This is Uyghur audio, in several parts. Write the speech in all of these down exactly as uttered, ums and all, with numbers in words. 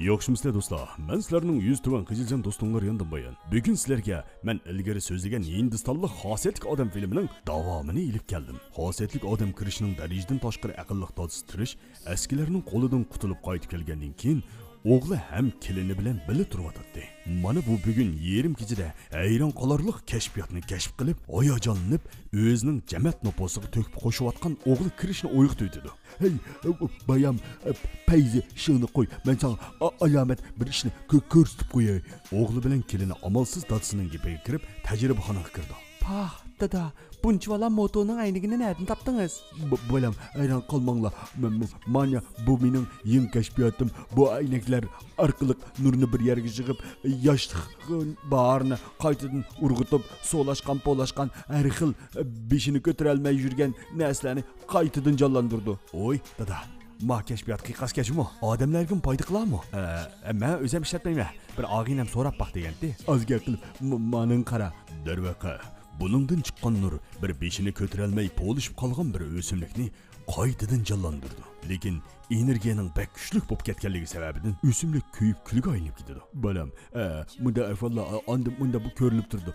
ياخشىمۇسىلەر دوستلار؟ مەن سىلەرنىڭ يۈز تۆۋەن قىزىلجان دوستۇڭلار ياندىن بايان. بۈگۈن سىلەرگە مەن ئىلگىرى سۆزلىگەن ھىندىستانلىق خاسىيەتلىك ئادەم فىلىمىنىڭ داۋامىنى ئېلىپ كەلدىم. خاسىيەتلىك ئادەم كىرىشنىڭ دەرىجىدىن تاشقىرى ئەقىللىق دادىسى تىرىش ئەسكىلەرنىڭ قولىدىن قۇتۇلۇپ قايتىپ كەلگەندىن كېيىن، ئوغلى ھەم كېلىنى بىلەن بىللە تۇرۇۋاتاتتى. مانا بۇ بۈگۈن يېرىم كېچىدە ھەيران قالارلىق كەشپىياتنى كەشىپ قىلىپ، ھاياجانلىنىپ، ئۆزىنىڭ جەمەت نوپۇسىغا تۆھپە قوشۇۋاتقان ئوغلى كىرىشنى ئويغىتىۋېتىدۇ. ھەي، بايام، پەيزى، شېڭىنى قوي، مەن ساڭا ئا-، ئالامەت بىر ئىشنى كۆ-، كۆرسىتىپ قوياي. ئوغلى بىلەن كېلىنى ئامالسىز دادىسىنىڭ گېپىگە كىرىپ، تەجرىبىخانىغا كىرىدۇ. پاھ، دادا، بۇنچىۋالا موتونىڭ ئەينىكىنى نەدىن تاپتىڭىز؟ ب-، بالام، ھەيران قالماڭلار. م-، م-، مانا بۇ مېنىڭ يېڭى كەشپىياتىم. بۇ ئەينەكلەر ئارقىلىق نۇرنى بىر يەرگە يىغىپ، ياشلىق باھارنى قايتىدىن ئۇرغۇتۇپ، سولاشقان-پولاشقان ھەر خىل بېشىنى كۆتۈرەلمەي يۈرگەن نەرسىلەرنى قايتىدىن جانلاندۇرىدۇ. ۋوي، دادا، ما كەشپىيات قىيقاس كەچمۇ؟ ئادەملەرگىمۇ پايدا قىلامۇ؟ ئە، مەن ئۆزۈم ئىشلەتمەيمەن. بىر ئاغىنەم سوراپ باق دېگەنتى. ئازگەپ قىلىپ، م-، مانىڭ قارا. دەرۋەقە، بۇنىڭدىن چىققان نۇر بىر بېشىنى كۆتۈرەلمەي پولۇشۇپ قالغان بىر ئۆسۈملۈكنى قايتىدىن جانلاندۇرىدۇ. لېكىن ئېنېرگىيەنىڭ بەك كۈچلۈك بولۇپ كەتكەنلىكى سەۋەبىدىن ئۆسۈملۈك كۆيۈپ كۈلگە ئايلىنىپ كېتىدۇ. بالام، ئە، مۇنداق ئەھۋاللار ئاندىن مۇنداق بۇ كۆرۈلۈپ تۇرىدۇ.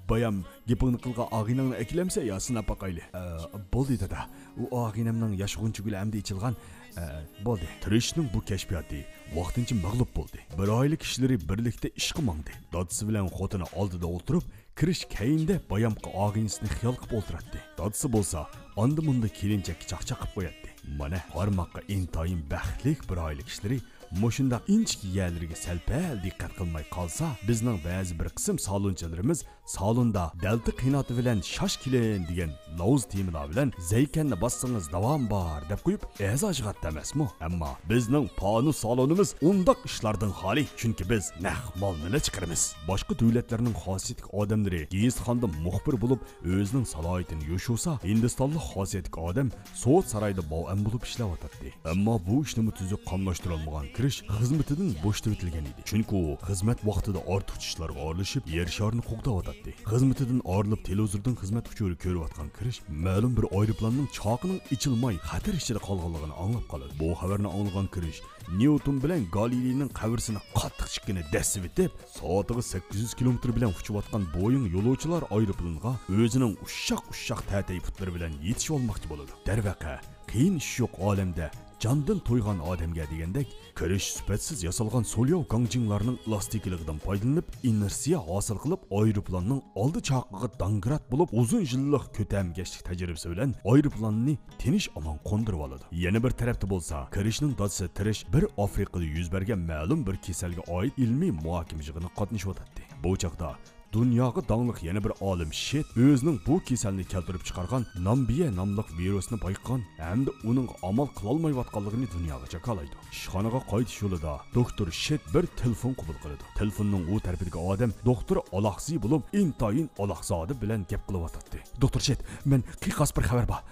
بايام، گېپىڭنى قىلغان ئاغىنەڭنى ئەكېلەمسەن يا سىناپ باقايلى؟ ئە، بولدى دادا. ئۇ ئاغىنەمنىڭ ياش غۇنچە گۈلى ئەمدى ئېچىلغان. ئە، بولدى. تىرىشنىڭ بۇ كەشپىياتى ۋاقتىنچە مەغلۇپ بولدى. بىر ئائىلە كىشىلىرى بىرلىكتە ئىشقا ماڭدى. دادىسى بىلەن خوتۇنى ئالدىدا ئولتۇرۇپ، كىرىش كەينىدە بايامقى ئاغىنىسىنى خىيال قىلىپ ئولتۇراتتى. دادىسى بولسا ئاندا-مۇندا كېلىنچەككە چاقچاق قىلىپ قوياتتى. مانا، قارىماققا ئىنتايىن بەختلىك بىر ئائىلە كىشىلىرى مۇشۇنداق ئىنچىكە يەرلىرىگە سەل-پەل دىققەت قىلماي قالسا، بىزنىڭ بەزى بىر قىسىم سالونچىلىرىمىز سالوندا دەلتا قېناتى بىلەن شاش كېلىن دېگەن لاۋزا تېمىلار بىلەن زەيكەننى باسسىڭىز داۋام بار دەپ قويۇپ ئەزا يىغاتتى ئەمەسمۇ؟ ئەمما بىزنىڭ پانۇس سالونىمىز ئۇنداق ئىشلاردىن خالىي، چۈنكى بىز نەق مالنىلا چىقىرىمىز. باشقا دۆلەتلەرنىڭ خاسىيەتلىك ئادەملىرى گېزىتخانىدا مۇخبىر بولۇپ ئۆزىنىڭ سالاھىيىتىنى يوشۇرسا، ھىندىستانلىق خاسىيەتلىك ئادەم سوۋېت سارايىدا مۇئەللىم بولۇپ ئىشلەۋاتاتتى. ئەمما بۇ ئىشنىمۇ تۈزۈك قاملاشتۇرالمىغان كىرىش خىزمىتىدىن بوشىتىۋېتىلگەن ئىدى. چۈنكى ئۇ خىزمەت ۋاقتىدا ئارتۇقچە ئىشلارغا ئارىلىشىپ، يەر شارىنى قوغداۋاتاتتى. خىزمىتىدىن ئايرىلىپ، تېلېۋىزوردىن خىزمەت ئۇچۇرى كۆرۈۋاتقان كىرىش مەلۇم بىر ئايروپىلاننىڭ چاقىنىڭ ئېچىلماي، خەتەر ئىچىدە قالغانلىقىنى ئاڭلاپ قالىدۇ. بۇ خەۋەرنى ئاڭلىغان كىرىش نيۇتون بىلەن گالىلېينىڭ قەبرىسىنى قاتتىق چىككىنى دەسسىۋېتىپ، سائىتىغا سەككىز يۈز كىلومېتىر بىلەن ئۇچۇۋاتقان بويىڭ يولۇچىلار ئايروپىلانىغا ئۆزىنىڭ ئۇششاق-ئۇششاق تەتەي پۇتلىرى بىلەن يېتىشىۋالماقچى بولىدۇ. دەرۋەقە، قىيىن ئىش يوق ئالەمدە، جاندىن تويغان ئادەمگە دېگەندەك، كىرىش سۈپەتسىز ياسالغان سولياۋ گاڭجىڭلارنىڭ ئېلاستىكىلىقىدىن پايدىلىنىپ، ئىنېرتسىيە ھاسىل قىلىپ، ئايروپىلاننىڭ ئالدى چاقىغا داڭگىرات بولۇپ، ئۇزۇن يىللىق كۆتەرمىگەچلىك تەجرىبىسى بىلەن ئايروپىلاننى تىنچ-ئامان قوندۇرۇۋالىدۇ. يەنە بىر تەرەپتە بولسا، كىرىشنىڭ دادىسى تىرىش بىر ئافرىقىدا يۈز بەرگەن مەلۇم بىر كېسەلگە ئائىت ئىلمىي مۇھاكىمە يىغىنىغا قاتنىشىۋاتاتتى. بۇ چاغدا دۇنياغا داڭلىق يەنە بىر ئالىم شىت ئۆزىنىڭ بۇ كېسەلنى كەلتۈرۈپ چىقارغان نامبىيە ناملىق ۋىرۇسنى بايقىغان ھەمدە ئۇنىڭغا ئامال قىلالمايۋاتقانلىقىنى دۇنياغا جاكارلايدۇ. ئىشخانىغا قايتىش يولىدا دوكتور شىت بىر تېلېفون قوبۇل قىلىدۇ. تېلېفوننىڭ ئۇ تەرىپىدىكى ئادەم دوكتور ئالاخزى بولۇپ، ئىنتايىن ئالاقزادە بىلەن گەپ قىلىۋاتاتتى. دوكتور شىت، مەن قىيقاس بىر خەۋەر بار.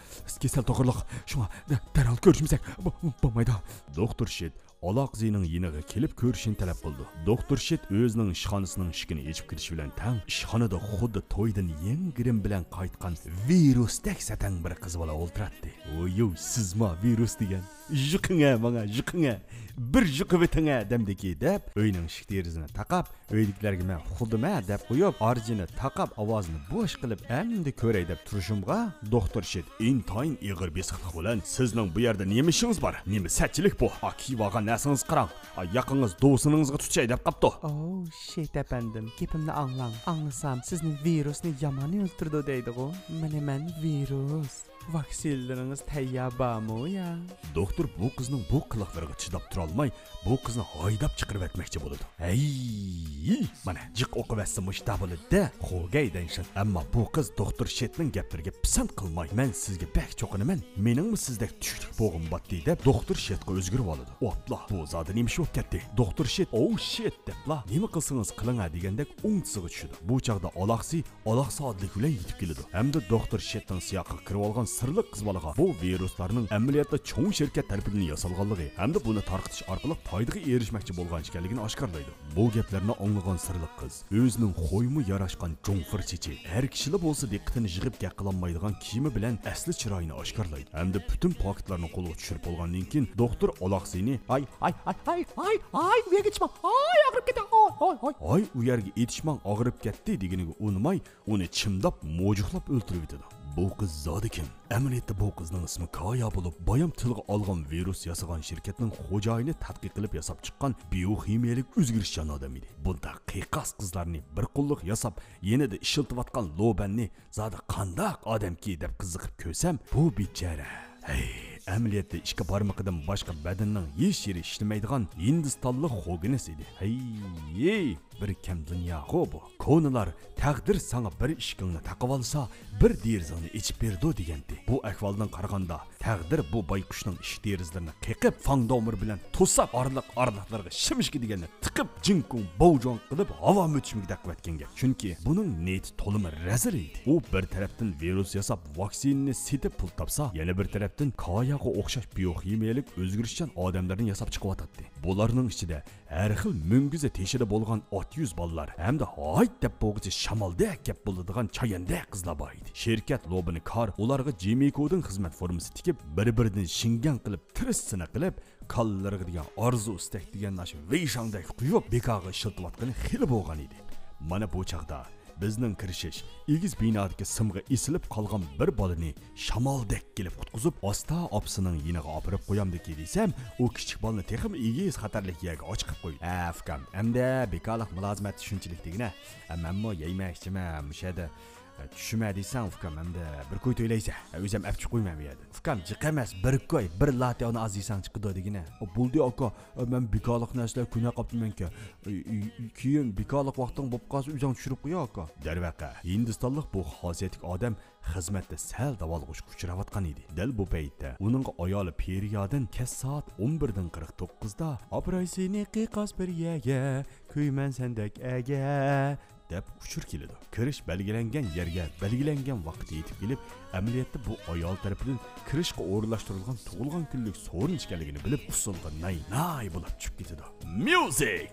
كېسەل توغرىلىق، شۇڭا دە-، دەرھال كۆرۈشمىسەك بو-، بولمايدۇ. دوكتور شىت ئالاخزىنىڭ يېنىغا كېلىپ كۆرۈشنى تەلەپ قىلىدۇ. دوكتور شىت ئۆزىنىڭ ئىشخانىسىنىڭ ئىشىكىنى ئېچىپ كىرىشى بىلەن تەڭ، ئىشخانىدا خۇددى تويدىن يېڭى گىرىم بىلەن قايتقان ۋىرۇستەك سەتەڭ بىر قىز بالا ئولتۇراتتى. ۋوي، سىزما ۋىرۇس دېگەن؟ يۇقۇڭە ماڭا، يۇقۇڭە! بىر يۇقۇۋېتىڭە دەمدىكى دەپ، ئۆينىڭ ئىشىك دېرىزىنى تاقاپ، ئۆيدىكىلەرگە مەن خۇدىمە دەپ قويۇپ، ئارجىنى تاقاپ، ئاۋازىنى بوش قىلىپ، ئەمدى كۆرەي دەپ تۇرۇشۇمغا، دوكتور شىت ئىنتايىن ئېغىر بېسىقلىق بىلەن، سىزنىڭ بۇ يەردە نېمە ئىشىڭىز بار؟ نېمە سەتچىلىك بۇ؟ ئا، كىيىۋالغان نەرسىڭىزگە قاراڭ. ئا، ياقىڭىز دوۋسىنىڭىزغا تۇتۇشاي دەپ قاپتۇ. ئوۋ، شىت ئەپەندىم، گېپىمنى ئاڭلاڭ. ئاڭلىسام، سىزنى ۋىرۇسنى يامان ئۆلتۈرىدۇ دەيدىغۇ. مانا مەن ۋىرۇس. ۋاكسىنىلىرىڭىز تەييار بارمۇ يا؟ دوكتور بۇ قىزنىڭ بۇ قىلىقلىرىغا چىداپ تۇرالماي، بۇ قىزنى ھايداپ چىقىرىۋەتمەكچى بولىدۇ. ھەي! مانا، جىق ئوقۇۋەتسە مۇشۇنداق بولىدۇ-دە، خوگەي دەنشىن. ئەمما بۇ قىز دوكتور شېتنىڭ گەپلىرىگە پىسەنت قىلماي، مەن سىزگە بەك چوقۇنىمەن، مېنىڭمۇ سىزدەك چۈشكۈلۈك بولغۇم باتتى دەپ، دوكتور شېتقا ئۆزگىرىۋالىدۇ. ئوپلا، بۇ زادى نېمە ئىش بولۇپ كەتتى؟ دوكتور شېت، ئوۋ شېت دەپلا، نېمە قىلسىڭىز قىلىڭە دېگەندەك ئوڭدىسىغا چۈشىدۇ. بۇ چاغدا ئالاقسى ئالاقسادىلىك بىلەن يېتىپ كېلىدۇ ھەمدە دوكتور شېتنىڭ سىياقىغا كىرىۋالغان سىرلىق قىز بالىغا بۇ ۋىرۇسلارنىڭ ئەمەلىيەتتە چوڭ شىركەت تەرىپىدىن ياسالغانلىقى ھەمدە بۇنى تارقىتىش ئارقىلىق پايدىغا ئېرىشمەكچى بولغان ئىكەنلىكىنى ئاشكارىلايدۇ. بۇ گەپلەرنى ئاڭلىغان سىرلىق قىز ئۆزىنىڭ خويمۇ ياراشقان جۇڭفېر چېچى، ئەر كىشىلا بولسا دىققىتىنى يىغىپ گەپ قىلالمايدىغان كىيىمى بىلەن ئەسلى چىرايىنى ئاشكارىلايدۇ ھەمدە پۈتۈن پاكىتلارنى قولىغا چۈشۈرۈپ بولغاندىن كېيىن، دوكتور ئالاقسىنى، ھاي، ئاي، ئاي، ئاي، ئاي، ئاي، ئۇ يەرگە ئېتىشماڭ، ئاي، ئاغرىپ كېتە، ئاي، ئاي، ئاي. ئاي، ئۇ يەرگە ئېتىشماڭ، ئاغرىپ كەتتى دېگىنىگە ئۇنىماي، ئۇنى چىمداپ، موجۇقلاپ ئۆلتۈرۈۋېتىدۇ. بۇ قىز زادى كىم؟ ئەمەلىيەتتە بۇ قىزنىڭ ئىسمى كايا بولۇپ، بايام تىلغا ئالغان ۋىرۇس ياسىغان شىركەتنىڭ خوجايىنى تەتقىق قىلىپ ياساپ چىققان بىيوخىمىيەلىك ئۆزگىرىشچان ئادەم ئىدى. بۇنداق قىيقاس قىزلارنى بىر قوللۇق ياساپ، يېنىدا ئىشلىتىۋاتقان لوبەننى زادى قانداق ئادەمكى دەپ قىزىقىپ كۆرسەم، بۇ بىچارە، ھەي، ئەمەلىيەتتە ئىككى بارمىقىدىن باشقا بەدىنىنىڭ ھېچ يېرى ئىشلىمەيدىغان ھىندىستانلىق خوگىنىس ئىدى. ھەي، بىر كەم دۇنياغۇ بۇ. كونىلار، «تەقدىر ساڭا بىر ئىشىكىڭنى تاقىۋالسا، بىر دېرىزىڭنى ئېچىپ بېرىدۇ» دېگەنتى. بۇ ئەھۋالدىن قارىغاندا، تەقدىر بۇ بايقۇشنىڭ ئىشىك دېرىزىلىرىنى قېقىپ، فاڭ دومۇر بىلەن توساپ، ئارىلىق ئارىلىقلىرىغا شىمشىكى دېگەننى تىقىپ، جىڭكۇڭ باۋجۇڭ قىلىپ، ھاۋا مۆچۈمگە تەقىۋەتكەن گەپ. چۈنكى بۇنىڭ نىيىتى تولىمۇ رەزىل ئىدى. ئۇ بىر تەرەپتىن ۋىرۇس ياساپ، ۋاكسىنىنى سېتىپ پۇل تاپسا، يەنە بىر تەرەپتىن كاياغا ئوخشاش بىيوخىمىيەلىك ئۆزگىرىشچان ئادەملەرنى ياساپ چىقىۋاتاتتى. بۇلارنىڭ ئىچىدە ھەر خىل مۈڭگۈزى تېشىدا بولغان ئات يۈز بالىلار ھەمدە ھايت دەپ بولغۇچە شامالدەك گەپ بولىدىغان چاياندەك قىزلار بار ئىدى. شىركەت لوبىنى كار ئۇلارغا جىمىكودىن خىزمەت فورمىسى تىكىپ، بىر-بىرىدىن شىڭگەڭ قىلىپ، تىرىستىنە قىلىپ، كاللىلىرىغا دېگەن ئارزۇ ئىستەك دېگەن ئاشۇ ۋېيشاڭدەك قويۇپ، بىكارغا ئىشلىتىۋاتقىنى خېلى بولغان ئىدى. مانا بۇ چاغدا بىزنىڭ كىرىشىش ئېگىز بىنادىكى سىمغا ئېسىلىپ قالغان بىر بالىنى شامالدەك كېلىپ قۇتقۇزۇپ، ئاستا ئاپىسىنىڭ يېنىغا ئاپىرىپ قويامدىكى دېسەم، ئۇ كىچىك بالىنى تېخىمۇ ئېگىز خەتەرلىك يەرگە ئاچىقىپ قويدى. ھە، ئۇكام، ئەمدى بىكارلىق مۇلازىمەتتە شۇنچىلىك دېگىنە. ھە، مەنمۇ يەيمەن ئىچىمەن مۇشۇ يەردە. ھە، چۈشىمە دېسەڭ، ئۇكام، ئەمدى بىر كوي تۆلەيسەن. ھە، ئۆزۈم ئەپ چىقىپ قويىمەن بۇ يەردىن. ئۇكام، جىق ئەمەس، بىر كوي، بىر لاتتېنى ئاز يېسەڭ چىقىدۇ دېگىنە. ئۇ بولدى ئاكا، مەن بىكارلىق نەرسىلەر كۆنە قاپتىمەنكەن. ئى، ئى، كېيىن بىكارلىق ۋاقتىڭ بولۇپ قالسا، ئۆزۈڭ چۈشۈرۈپ قوي، ئاكا. دەرۋەقە، ھىندىستانلىق بۇ خاسىيەتلىك ئادەم خىزمەتتە سەل داۋالغۇشقا ئۇچراۋاتقان ئىدى. دەل بۇ پەيتتە ئۇنىڭغا ئايالى پېرىيادىن كەچ سائەت ئون بىردىن قىرىق توققۇزدا، «ئاپىراي سېنى قىيقاس بىر يەرگە، كۆيىمەن سەندەك ئەرگە» دەپ ئۇچۇر كېلىدۇ. كىرىش بەلگىلەنگەن يەرگە بەلگىلەنگەن ۋاقىتتا يېتىپ كېلىپ، ئەمەلىيەتتە بۇ ئايال تەرىپىدىن كىرىشقا ئورۇنلاشتۇرۇلغان تۇغۇلغان كۈنلۈك سورۇن ئىكەنلىكىنى بىلىپ، ئۇسسۇلغا ناي-ناي بولاپ چۈشۈپ كېتىدۇ. ميۇزىك!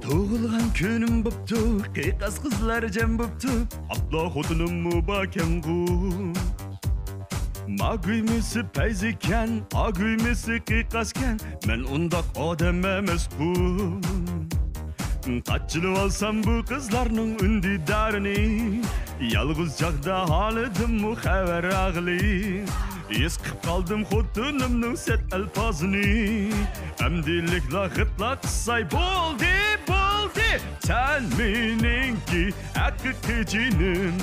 تۇغۇلغان كۈنۈم بوپتۇ، قىيقاس قىزلار جەم بوپتۇ، ئاپلا خوتۇنۇممۇ باركەنغۇ. ما گۇيمىسى پەيزىكەن، ئا گۇيمىسى قىيقاسكەن، مەن ئۇنداق ئادەم ئەمەسقۇ. قاچىلىۋالسام بۇ قىزلارنىڭ ئۈندىدارىنى، يالغۇز چاغدا ھالىدىنمۇ خەۋەر ئاغىلى. ھېس قىلىپ قالدىم خوتۇنۇمنىڭ سەت ئەلپازىنى. ئەمدىلىكلا غىپلا قىلساي بولدى، بولدى. سەن مېنىڭكى ھەقىقىي جېنىم.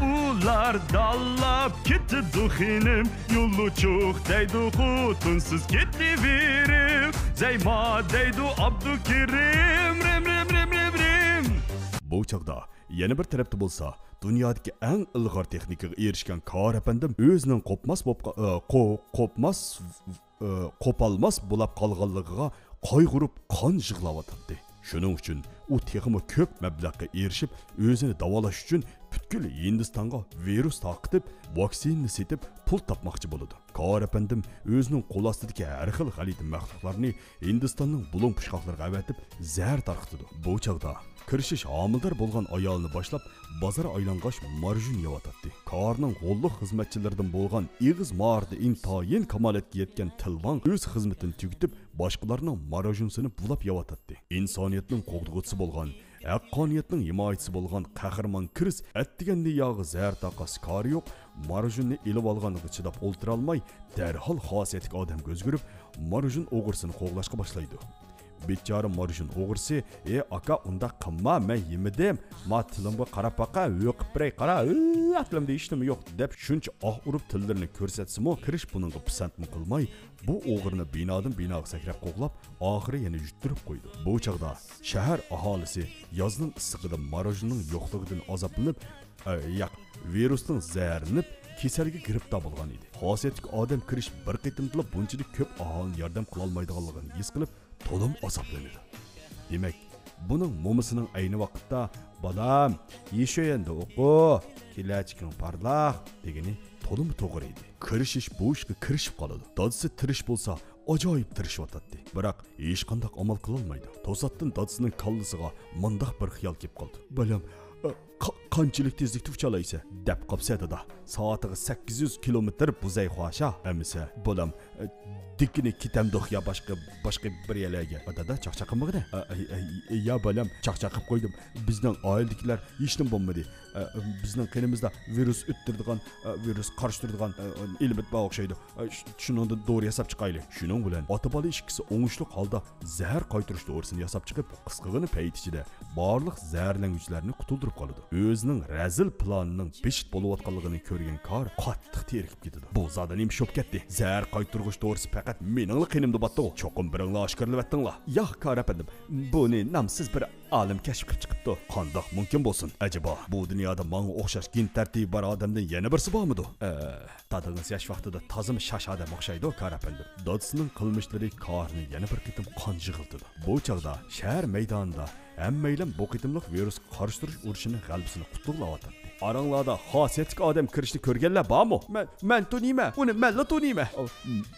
ئۇلار داللاپ كېتىدۇ خېنىم، يولۇچۇق دەيدۇ خوتۇنسىز كېتىۋېرىپ، زەيما دەيدۇ ئابدۇكېرىم، رىم، رىم، رىم، رىم، رىم. بۇ چاغدا يەنە بىر تەرەپتە بولسا، دۇنيادىكى ئەڭ ئىلغار تېخنىكىغا ئېرىشكەن كار ئەپەندىم ئۆزىنىڭ قوپماس بوپ قا-، ئە، قو-، قوپماس، ئە، قوپالماس بولاپ قالغانلىقىغا قايغۇرۇپ قان يىغلاۋاتاتتى. شۇنىڭ ئۈچۈن ئۇ تېخىمۇ كۆپ مەبلەغقە ئېرىشىپ، ئۆزىنى داۋالاش ئۈچۈن پۈتكۈل ھىندىستانغا ۋىرۇس تارقىتىپ، ۋاكسىنىنى سېتىپ پۇل تاپماقچى بولىدۇ. كار ئەپەندىم ئۆزىنىڭ قول ئاستىدىكى ھەر خىل غەلىتە مەخلۇقلارنى ھىندىستاننىڭ بۇلۇڭ پۇچقاقلىرىغا ئەۋەتىپ زەھەر تارقىتىدۇ. بۇ چاغدا كىرىشىش ھامىلىدار بولغان ئايالىنى باشلاپ بازار ئايلانغاچ مارژۇن يەۋاتاتتى. كارنىڭ غوللۇق خىزمەتچىلىرىدىن بولغان ئېغىز ماھارىتى ئىنتايىن كامالەتكە يەتكەن تىلۋاڭ ئۆز خىزمىتىنى تۈگىتىپ، باشقىلارنىڭ مارژۇنىسىنى بۇلاپ يەۋاتاتتى. ئىنسانىيەتنىڭ قوغدىغۇچىسى بولغان، ھەققانىيەتنىڭ ھىمايىچىسى بولغان قەھرىمان كىرىس ئەتىگەندە ياغا زەھەر تارقاتسا كارى يوق، مارژۇننى ئېلىۋالغانلىقىغا چىداپ ئولتۇرالماي، دەرھال خاسىيەتلىك ئادەمگە ئۆزگىرىپ، مارژۇن ئوغرىسىنى قوغلاشقا باشلايدۇ. بىچارە مارژۇن ئوغرىسى، «ئى ئاكا، ئۇنداق قىلما، مەن يېمىدىم. ما تىلىمغا قاراپ باقە، ھۆ قىپ بېرەي، قارا، ھۆ، تىلىمدا ھېچنېمە يوق» دەپ شۇنچە ئاھ ئۇرۇپ تىللىرىنى كۆرسەتسىمۇ، كىرىش بۇنىڭغا پىسەنتمۇ قىلماي، بۇ ئوغرىنى بىنادىن بىناغا سەكرەپ قوغلاپ، ئاخىرى يەنە يۈتتۈرۈپ قويىدۇ. بۇ چاغدا شەھەر ئاھالىسى يازنىڭ ئىسسىقىدا مارژۇننىڭ يوقلۇقىدىن ئازابلىنىپ، ئە، ياق، ۋىرۇستىن زەھەرلىنىپ، كېسەلگە گىرىپتار بولغان ئىدى. خاسىيەتلىك ئادەم كىرىش بىر قېتىمدىلا بۇنچىلىك كۆپ ئاھالىنى ياردەم قىلالمايدىغانلىقىنى ھېس قىلىپ، تولىمۇ ئازابلىنىدۇ. دېمەك، بۇنىڭ مومىسىنىڭ ئەينى ۋاقىتتا، «بالام، يېشە ئەمدى ئوقۇ، كېلەچىكىڭ پارلاق» دېگىنى تولىمۇ توغرا ئىدى. كىرىشىش بۇ ئىشقا كىرىشىپ قالىدۇ. دادىسى تىرىش بولسا، ئاجايىپ تىرىشىۋاتاتتى. بىراق ھېچقانداق ئامال قىلالمايدۇ. توساتتىن دادىسىنىڭ كاللىسىغا مۇنداق بىر خىيال كېلىپ قالدى. بالام، ئە، قا-، قانچىلىك تېزلىكتە ئۇچالايسەن؟ دەپ قاپسەن دادا. سائىتىغا سەككىز يۈز كىلومېتىر بۇزاي خۇاشا ئەمىسە، بالام، ئە، دىكىنى كېتەمدۇق يا باشقا، باشقا بىر يەرلەرگە. ئە، دادا، چاقچاق قىلمىغىنە. ئە، ئە، ئە، يا بالام، چاقچاق قىلىپ قويدۇم. بىزنىڭ ئائىلىدىكىلەر ھېچنېمە بولمىدى. ئە، بىزنىڭ قېنىمىزدا ۋىرۇس ئۆتتۈرىدىغان، ئە، ۋىرۇس قارشى تۇرىدىغان، ئە، ئېلېمېنت بار ئوخشايدۇ. ئە، ش-، شۇنىڭدىن دورا ياساپ چىقايلى. شۇنىڭ بىلەن ئاتا-بالا ئىككىسى ئوڭۇشلۇق ھالدا زەھەر قايتۇرۇش دورىسىنى ياساپ چىقىپ، قىسقىغىنە پەيت ئىچىدە بارلىق زەھەرلەنگۈچىلەرنى قۇتۇلدۇرۇپ قالىدۇ. ئۆزىنىڭ رەزىل پىلانىنىڭ بىشت بولۇۋاتقانلىقىنى كۆرگەن كار قاتتىق تېرىكىپ كېتىدۇ. بۇ زادى نېمە ئىش بولۇپ كەتتى؟ زەھەر قايتۇرغۇش دورىسى پەقەت مېنىڭلا قېنىمدا بارتتىغۇ. چوقۇم بىرىڭلار ئاشكارىلىۋەتتىڭلار. ياق، كار ئەپەندىم، بۇنى نامسىز بىر ئالىم كەشىپ قىلىپ چىقىپتۇ. قانداق مۇمكىن بولسۇن؟ ئەجەبا، بۇ دۇنيادا ماڭا ئوخشاش گېن تەرتىپى بار ئادەمدىن يەنە بىرسى بارمىدۇ؟ ئە، دادىڭىز ياش ۋاقتىدا تازىمۇ شاش ئادەم ئوخشايدۇ، كار ئەپەندىم. دادىسىنىڭ قىلمىشلىرى كارنى يەنە بىر قېتىم قان يىغلىتىدۇ. بۇ چاغدا شەھەر مەيدانىدا ھەممەيلەن بۇ قېتىملىق ۋىرۇسقا قارشى تۇرۇش ئۇرۇشىنى غەلىبىسىنى قۇتلۇقلاۋاتاتتى. ئاراڭلاردا خاسىيەتلىك ئادەم كىرىشنى كۆرگەنلەر بارمۇ؟ مەن، مەن تونۇيمەن، ئۇنى مەنلا تونۇيمەن. ئاۋ،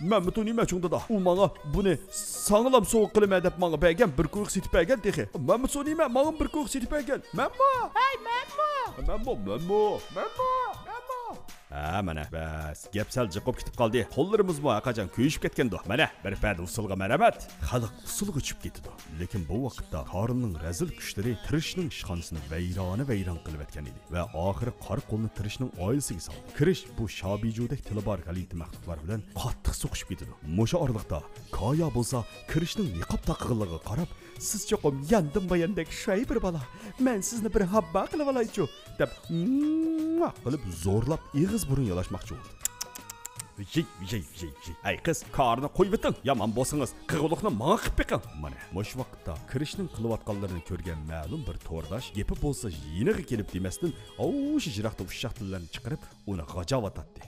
مەنمۇ تونۇيمەن چوڭ دادا. ئۇ ماڭا بۇنى ساڭىلام سوۋغا قىلىمەن دەپ ماڭا بەرگەن، بىر كوۋۇك سېتىپ بەرگەن تېخى. مەنمۇ تونۇيمەن، ماڭىمۇ بىر كوۋۇك سېتىپ بەرگەن. مەنمۇ. ھەي، مەنمۇ. مەنمۇ، مەنمۇ، مەنمۇ، مەنمۇ. ھە، مانا، بەس، گەپ سەل جىقىپ كېتىپ قالدى. قوللىرىمىزمۇ ھەرقاچان كۆيۈشۈپ كەتكەندۇ. مانا، بىر پەدە ئۇسسۇلغا مەرھەمەت. خەلق ئۇسسۇلغا چۈشۈپ كېتىدۇ. لېكىن بۇ ۋاقىتتا كارلنىڭ رەزىل كۈچلىرى تىرىشنىڭ ئىشخانىسىنى ۋەيرانە-ۋەيران قىلىۋەتكەن ئىدى ۋە ئاخىرى قارا قولنى تىرىشنىڭ ئائىلىسىگە سالدى. كىرىش بۇ شابىجۇدەك تىلى بار غەلىتە مەخلۇقلار بىلەن قاتتىق سوقۇشۇپ كېتىدۇ. مۇشۇ ئارىلىقتا كايا بولسا كىرىشنىڭ نىقاب تاقىغانلىقىغا قاراپ، سىز چوقۇم ياندىن باياندەك شاي بىر بالا، مەن سىزنى بىر ھاببا قىلىۋالايچۇ، دەپ، مۇا قىلىپ زورلاپ ئېغىز بۇرۇن يالاشماقچى بولدى. ۋىجىي، ۋىجىي، ۋىجىي، ۋىجىي. ئەي قىز، كارنى قويۇۋېتىڭ. يامان بولسىڭىز، قىغۇلۇقنى ماڭا قىلىپ بېقىڭ. مانا، مۇشۇ ۋاقىتتا كىرىشنىڭ قىلىۋاتقانلىرىنى كۆرگەن مەلۇم بىر تورداش گېپى بولسا يېنىغا كېلىپ دېمەستىن، ئاۋۇشۇ يىراقتا ئۇششاق تىللارنى چىقىرىپ، ئۇنى غاجاۋاتاتتى.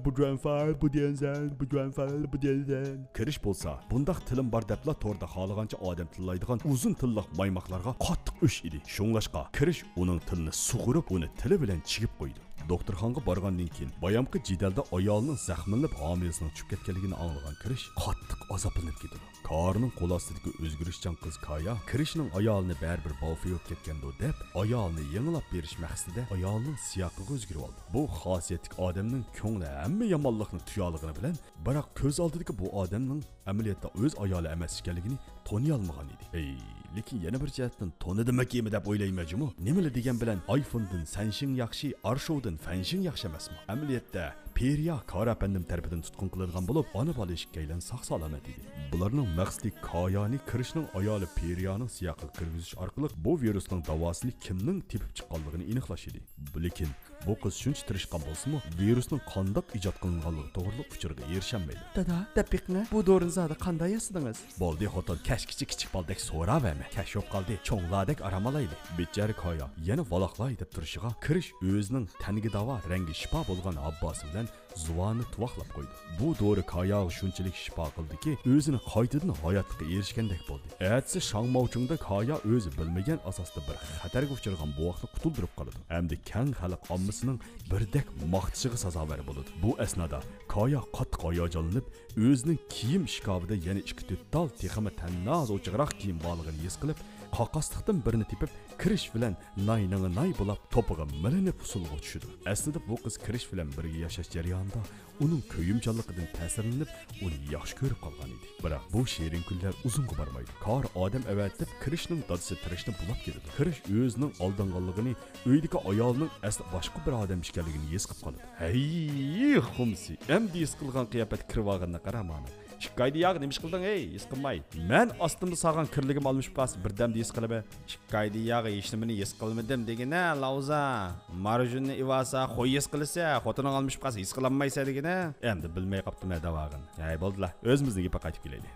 بۇ جوانفال، بۇ دېيەنسەن، بۇ جوانفال، بۇ دېيەنسەن. كىرىش بولسا، بۇنداق تىلىم بار دەپلا توردا خالىغانچە ئادەم تىللايدىغان ئۇزۇن تىللىق مايماقلارغا قاتتىق ئۆچ ئىدى. شۇڭلاشقا، كىرىش ئۇنىڭ تىلىنى سۇغۇرۇپ، ئۇنى تىلى بىلەن چىگىپ قويدى. دوختۇرخانىغا بارغاندىن كېيىن، بايامقى جېدەلدە ئايالىنىڭ زەخىملىنىپ، ھامىلىسىنىڭ چۈشۈپ كەتكەنلىكىنى ئاڭلىغان كىرىش قاتتىق ئازابلىنىپ كېتىدۇ. كارنىڭ قول ئاستىدىكى ئۆزگىرىشچان قىز كايا كىرىشنىڭ ئايالىنى بەرىبىر بالفېي بولۇپ كەتكەندۇ دەپ، ئايالىنى يېڭىلاپ بېرىش مەقسىتىدە ئايالىنىڭ سىياقىغا ئۆزگىرىۋالدى. بۇ خاسىيەتلىك ئادەمنىڭ كۆڭلى ھەممە يامانلىقنى تۇيالىغىنى بىلەن، بىراق كۆز ئالدىدىكى بۇ ئادەمنىڭ ئەمەلىيەتتە ئۆز ئايالى ئەمەس ئىكەنلىكىنى تونۇيالمىغان ئىدى. ئەي، لېكىن يەنە بىر جەھەتتىن تونۇدىمىكىنمۇ دەپ ئويلايمەن جۇمۇ. نېمىلا دېگەن بىلەن ئايفوندىن سەنشىڭ ياخشى، ئارشوۋدىن فەنشىڭ ياخشى ئەمەسمۇ؟ ئەمەلىيەتتە پېرىيا كارا ئەپەندىم تەرىپىدىن تۇتقۇن قىلىنغان بولۇپ، ئانا بالا ئىككىيلەن ساق-سالامەت ئىدى. بۇلارنىڭ مەقسىتى كايانى كىرىشنىڭ ئايالى پېرىيانىڭ سىياقىغا كىرگۈزۈش ئارقىلىق بۇ ۋىرۇسنىڭ داۋاسىنى كىمنىڭ تېپىپ چىققانلىقىنى ئېنىقلاش ئىدى. لېكىن بۇ قىز شۇنچە تىرىشقان بولسىمۇ، ۋىرۇسنىڭ قانداق ئىجاد قىلىنغانلىقى توغرىلىق ئۇچۇرغا ئېرىشەلمەيدۇ. دادا، دەپ بېقىڭە، بۇ دورىنى زادى قانداق ياسىدىڭىز؟ بولدى خوتۇن، كەچكىچە كىچىك بالىدەك سوراۋەرمە. كەچ بولۇپ قالدى، چوڭلاردەك ئارام ئالايلى. بىچارە كايا يەنە ۋالاقلاي دەپ تۇرۇشىغا، كىرىش ئۆزىنىڭ تەنگە داۋا، رەڭگى شىپا بولغان ھابباسى بىلەن زۇۋانىنى تۇۋاقلاپ قويدى. بۇ دورا كاياغا شۇنچىلىك شىپا قىلدىكى، ئۆزىنى قايتىدىن ھاياتلىققا ئېرىشكەندەك بولدى. ئەتىسى شاڭماۋچۇڭدا كايا ئۆزى بىلمىگەن ئاساستا بىر خەتەرگە ئۇچرىغان بوۋاقنى قۇتۇلدۇرۇپ قالىدۇ ھەمدە كەڭ خەلق ئاممىسىنىڭ بىردەك ماختىشىغا سازاۋەر بولىدۇ. بۇ ئەسنادا كايا قاتتىق ھاياجانلىنىپ، ئۆزىنىڭ كىيىم ئىشكاپىدا يەنە ئىككى تۆت تال تېخىمۇ تەننازا ئوچۇقراق كىيىم بارلىقىنى ھېس قىلىپ، قاقاسلىقتىن بىرنى تېپىپ، كىرىش بىلەن ناينىڭ ناي بولاپ، توپىغا مىلىنىپ ئۇسسۇلغا چۈشىدۇ. ئەسلىدە بۇ قىز كىرىش بىلەن بىرگە ياشاش جەريانىدا ئۇنىڭ كۆيۈمچانلىقىدىن تەسىرلىنىپ، ئۇنى ياخشى كۆرۈپ قالغان ئىدى. بىراق بۇ شېرىن كۈنلەر ئۇزۇنغا بارمايدۇ. كار ئادەم ئەۋەتىپ، كىرىشنىڭ دادىسى تىرىشنى بۇلاپ كېتىدۇ. كىرىش ئۆزىنىڭ ئالدانغانلىقىنى، ئۆيدىكى ئايالىنىڭ ئەسلى باشقا بىر ئادەم ئىكەنلىكىنى ھېس قىلىپ قالىدۇ. ھەي، خۇمسى، ئەمدى ھېس قىلغان قىياپەتكە كىرىۋالغىنىنى قارا مانا. ئىككى ئايدىن ياغى نېمە ئىش قىلدىڭ، ھەي، ھېس قىلماي؟ مەن ئاستىمدا سالغان كىرلىكىم ئالمىشىپ قالسا، بىردەمدە ھېس قىلىمەن. ئىككى ئايدىن ياغى ھېچنېمىنى ھېس قىلمىدىم دېگىنە، لاۋزا. مارژۇننى ئېۋالسا، خوي ھېس قىلىسە، خوتۇنۇڭ ئالمىشىپ قالسا، ھېس قىلالمايسەن دېگىنە. ئەمدى بىلمەي قاپتىمەن دەۋاغىن. ھەي، بولدىلا، ئۆزىمىزنىڭ گېپىگە قايتىپ كېلەيلى.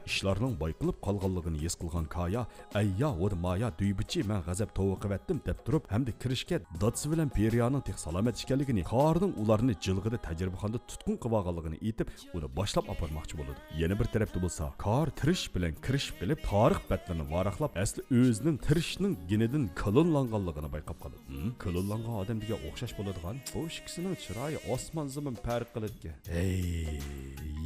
ئىشلارنىڭ بايقىلىپ قالغانلىقىنى ھېس قىلغان كايا، ئەييا، ۋودا مايا، دۈيبىچى، مەن غەزەپ توۋا قىۋەتتىم، دەپ تۇرۇپ، ھەمدە كىرىشكە دادىسى بىلەن پېرىيانىڭ تېخى سالامەت ئىكەنلىكىنى، كارنىڭ ئۇلارنى جىلغىدا تەجرىبىخانىدا تۇتقۇن قىلىۋالغانلىقىنى ئېيتىپ، ئۇنى باشلاپ ئاپارماقچى بولىدۇ. يەنە بىر تەرەپتە بولسا، كار تىرىش بىلەن كىرىش قىلىپ، تارىخ بەتلىرىنى ۋاراقلاپ، ئەسلى ئۆزىنىڭ تىرىشنىڭ گېنىدىن كلونلانغانلىقىنى بايقاپ قالىدۇ. ھىم، كلونلانغان ئادەم دېگەن ئوخشاش بولىدىغان. بۇ ئىككىسىنىڭ چىرايى ئاسمان زېمىن پەرق قىلىدىكەن. ھەي،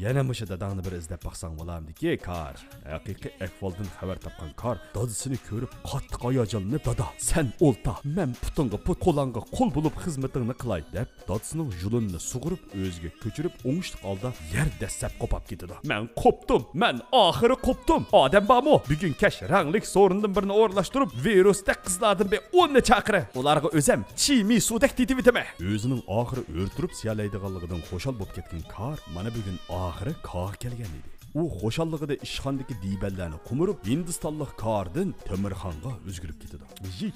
يەنە مۇشۇ داداڭنى بىر ئىزدەپ باقساڭ بولامدىكى، كار. ھەقىقىي ئەھۋالدىن خەۋەر تاپقان كار دادىسىنى كۆرۈپ قاتتىق ھاياجانلىنىپ، دادا، سەن ئولتا، مەن پۇتۇڭغا پۇت، قولۇڭغا قول بولۇپ خىزمىتىڭنى قىلاي، دەپ دادىسىنىڭ ژۇلۇنىنى سۇغۇرۇپ، ئۆزىگە كۆچۈرۈپ، ئوڭۇشلۇق ھالدا يەر دەسسەپ قوپاپ كېتىدۇ. مەن قوپتۇم، مەن ئاخىرى قوپتۇم. ئادەم بارمۇ؟ بۈگۈن كەچ رەڭلىك سورۇندىن بىرنى ئورۇنلاشتۇرۇپ، ۋىرۇستەك قىزلاردىن بىر ئوننى چاقىرە. ئۇلارغا ئۆزەم چىمى سۇدەك تېتىۋېتىمەن. ئۆزىنىڭ ئاخىرى ئۆرە تۇرۇپ سىيالايدىغانلىقىدىن خۇشال بولۇپ كەتكەن كار مانا بۈگۈن ئاخىرى كاغا كەلگەن ئىدى. ئۇ خۇشاللىقىدا ئىشخانىدىكى دىبەنلەرنى قومۇرۇپ، ھىندىستانلىق كاردىن تۆمۈرخانغا ئۆزگىرىپ كېتىدۇ. يى،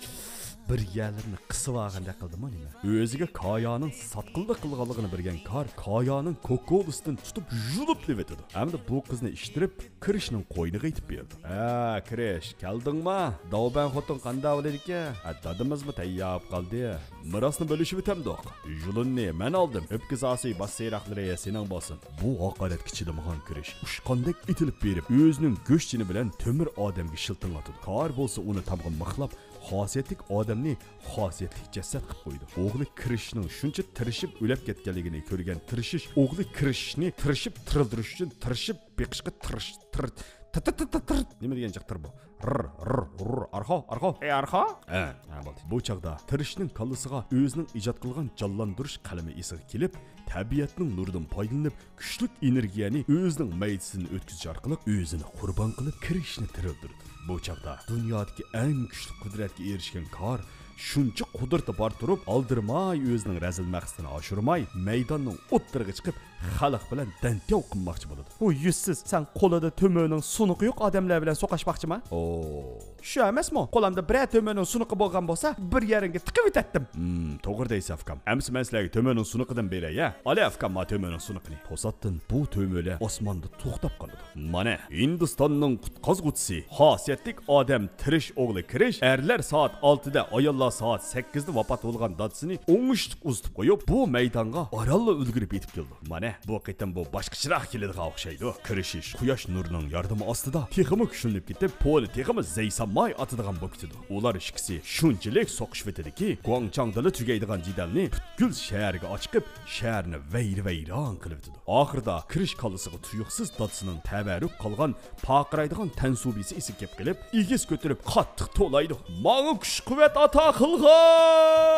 بىر يەرلىرىنى قىسىۋالغاندەك قىلدىمۇ نېمە؟ ئۆزىگە كايانىڭ ساتقىنلىق قىلغانلىقىنى بىلگەن كار كايانىڭ كوكولىسىدىن تۇتۇپ ژۇلۇپ ئېلىۋېتىدۇ. ھەمدە بۇ قىزنى ئىشتىرىپ، كىرىشنىڭ قوينىغا ئېتىپ بېرىدۇ. ھە، كىرىش، كەلدىڭما؟ داۋبەن خوتۇن قانداق بولىدىكەن؟ ھە، دادىمىزمۇ تەييار بولۇپ قالدى. مىراسنى بۆلۈشۈۋېتەمدۇق. ژۇلۇننى مەن ئالدىم. ئۆپكە ساسى باس سېرىقلىرى سېنىڭ بولسۇن. بۇ ھاقارەتكە چىدىمىغان كىرىش ئۇچقاندەك ئېتىلىپ بېرىپ، ئۆزىنىڭ گۆشچىنى بىلەن تۆمۈر ئادەمگە شىلتىڭ ئاتىدۇ. كار بولسا ئۇنى تامغا مىخلاپ، خاسىيەتلىك ئادەمنى خاسىيەتلىك جەسەت قىلىپ قويىدۇ. ئوغلى كىرىشنىڭ شۇنچە تىرىشىپ ئۆلۈپ كەتكەنلىكىنى كۆرگەن تىرىشىش ئوغلى كىرىشنى تىرىشىپ تىرىلدۈرۈش ئۈچۈن تىرىشىپ بېقىشقا تىرىش، تىر، تىر، تىر، تىر، تىر. نېمە دېگەن جىق تىر بۇ؟ رىر، رىر، رىر، ئارخاۋ، ئارخاۋ. ئەي، ئارخاۋ؟ ھە، ھە، بولدى. بۇ چاغدا تىرىشنىڭ كاللىسىغا ئۆزىنىڭ ئىجاد قىلغان جانلاندۇرۇش قەلىمى ئېسىگە كېلىپ، تەبىئەتنىڭ نۇرىدىن پايدىلىنىپ، كۈچلۈك ئېنېرگىيەنى ئۆزىنىڭ مەيدىسىدىن ئۆتكۈزۈش ئارقىلىق ئۆزىنى قۇربان قىلىپ، كىرىشنى تىرىلدۈرىدۇ. بۇ چاغدا دۇنيادىكى ئەڭ كۈچلۈك قۇدرەتكە ئېرىشكەن كار شۇنچە قۇدرىتى بار تۇرۇپ، ئالدىرىماي ئۆزىنىڭ رەزىل مەقسىتىنى ئاشۇرماي، مەيداننىڭ ئوتتۇرىغا چىقىپ، خەلق بىلەن دەنتياۋ قىلماقچى بولىدۇ. بۇ يۈزسىز، سەن قولىدا تۆمۈرنىڭ سۇنۇقى يوق ئادەملەر بىلەن سوقۇشماقچىما؟ ئو. شۇ ئەمەسمۇ؟ قولۇمدا بىرەر تۆمۈرنىڭ سۇنۇقى بولغان بولسا، بىر يېرىڭگە تىقىۋېتەتتىم. ھىم، توغرا دەيسەن، ئۇكام. ئەمىسە مەن سىلەرگە تۆمۈرنىڭ سۇنۇقىدىن بېرەي، ھە؟ ئالە، ئۇكام، ما تۆمۈرنىڭ سۇنۇقىنى. توساتتىن بۇ تۆمۈرلەر ئاسماندا توختاپ قالىدۇ. مانا، ھىندىستاننىڭ قۇتقازغۇچىسى، خاسىيەتلىك ئادەم تىرىش ئوغلى كىرىش، ئەرلەر سائەت ئالتىدە، ئاياللار سائەت سەككىزدە ۋاپات بولغان دادىسىنى ئوڭۇشلۇق ئۇزىتىپ قويۇپ، بۇ مەيدانغا ئارانلا ئۈلگۈرۈپ يېتىپ كېلىدۇ. مانا، بۇ قېتىم بۇ باشقىچىراق كېلىدىغان ئوخشايدۇ. كىرىشىش قۇياش نۇرىنىڭ ياردىمى ئاستىدا تېخىمۇ كۈچلىنىپ كېتىپ، پولى تېخىمۇ زەي سالماي ئاتىدىغان بولۇپ كېتىدۇ. ئۇلار ئىككىسى شۇنچىلىك سوقۇشۇۋېتىدۇكى، گۇاڭچاڭدىلا تۈگەيدىغان جېدەلنى پۈتكۈل شەھەرگە ئاچىقىپ، شەھەرنى ۋەيرە-ۋەيران قىلىۋېتىدۇ. ئاخىرىدا كىرىش كاللىسىغا تۇيۇقسىز دادىسىنىڭ تەۋەررۈك قالغان پارقىرايدىغان تەنسۇبىسى ئېسىگە كېلىپ، ئېگىز كۆتۈرۈپ قاتتىق توۋلايدۇ. ماڭا كۈچ-قۇۋۋەت ئاتا قىلغاي!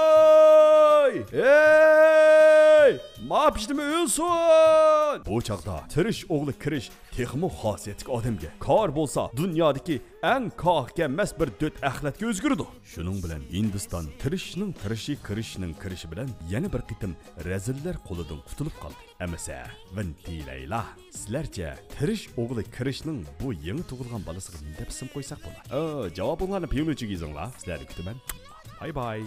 ھەي! ماپىشنىمۇ ئۆلسۇن! بۇ چاغدا تىرىش ئوغلى كىرىش تېخىمۇ خاسىيەتلىك ئادەمگە، كار بولسا دۇنيادىكى ئەڭ كاغا كەلمەس بىر دۆت ئەخلەتكە ئۆزگىرىدۇ. شۇنىڭ بىلەن ھىندىستان تىرىشنىڭ تىرىشى، كىرىشنىڭ كىرىشى بىلەن يەنە بىر قېتىم رەزىللەر قولىدىن قۇتۇلۇپ قالدى. ئەمىسە، ۋىنتىلەيلا، سىلەرچە تىرىش ئوغلى كىرىشنىڭ بۇ يېڭى تۇغۇلغان بالىسىغا نېمە دەپ ئىسىم قويساق بولا؟ ئو، جاۋابىڭلارنى پىڭلۈنچۈگە يېزىڭلار. سىلەرنى كۈتىمەن. باي باي.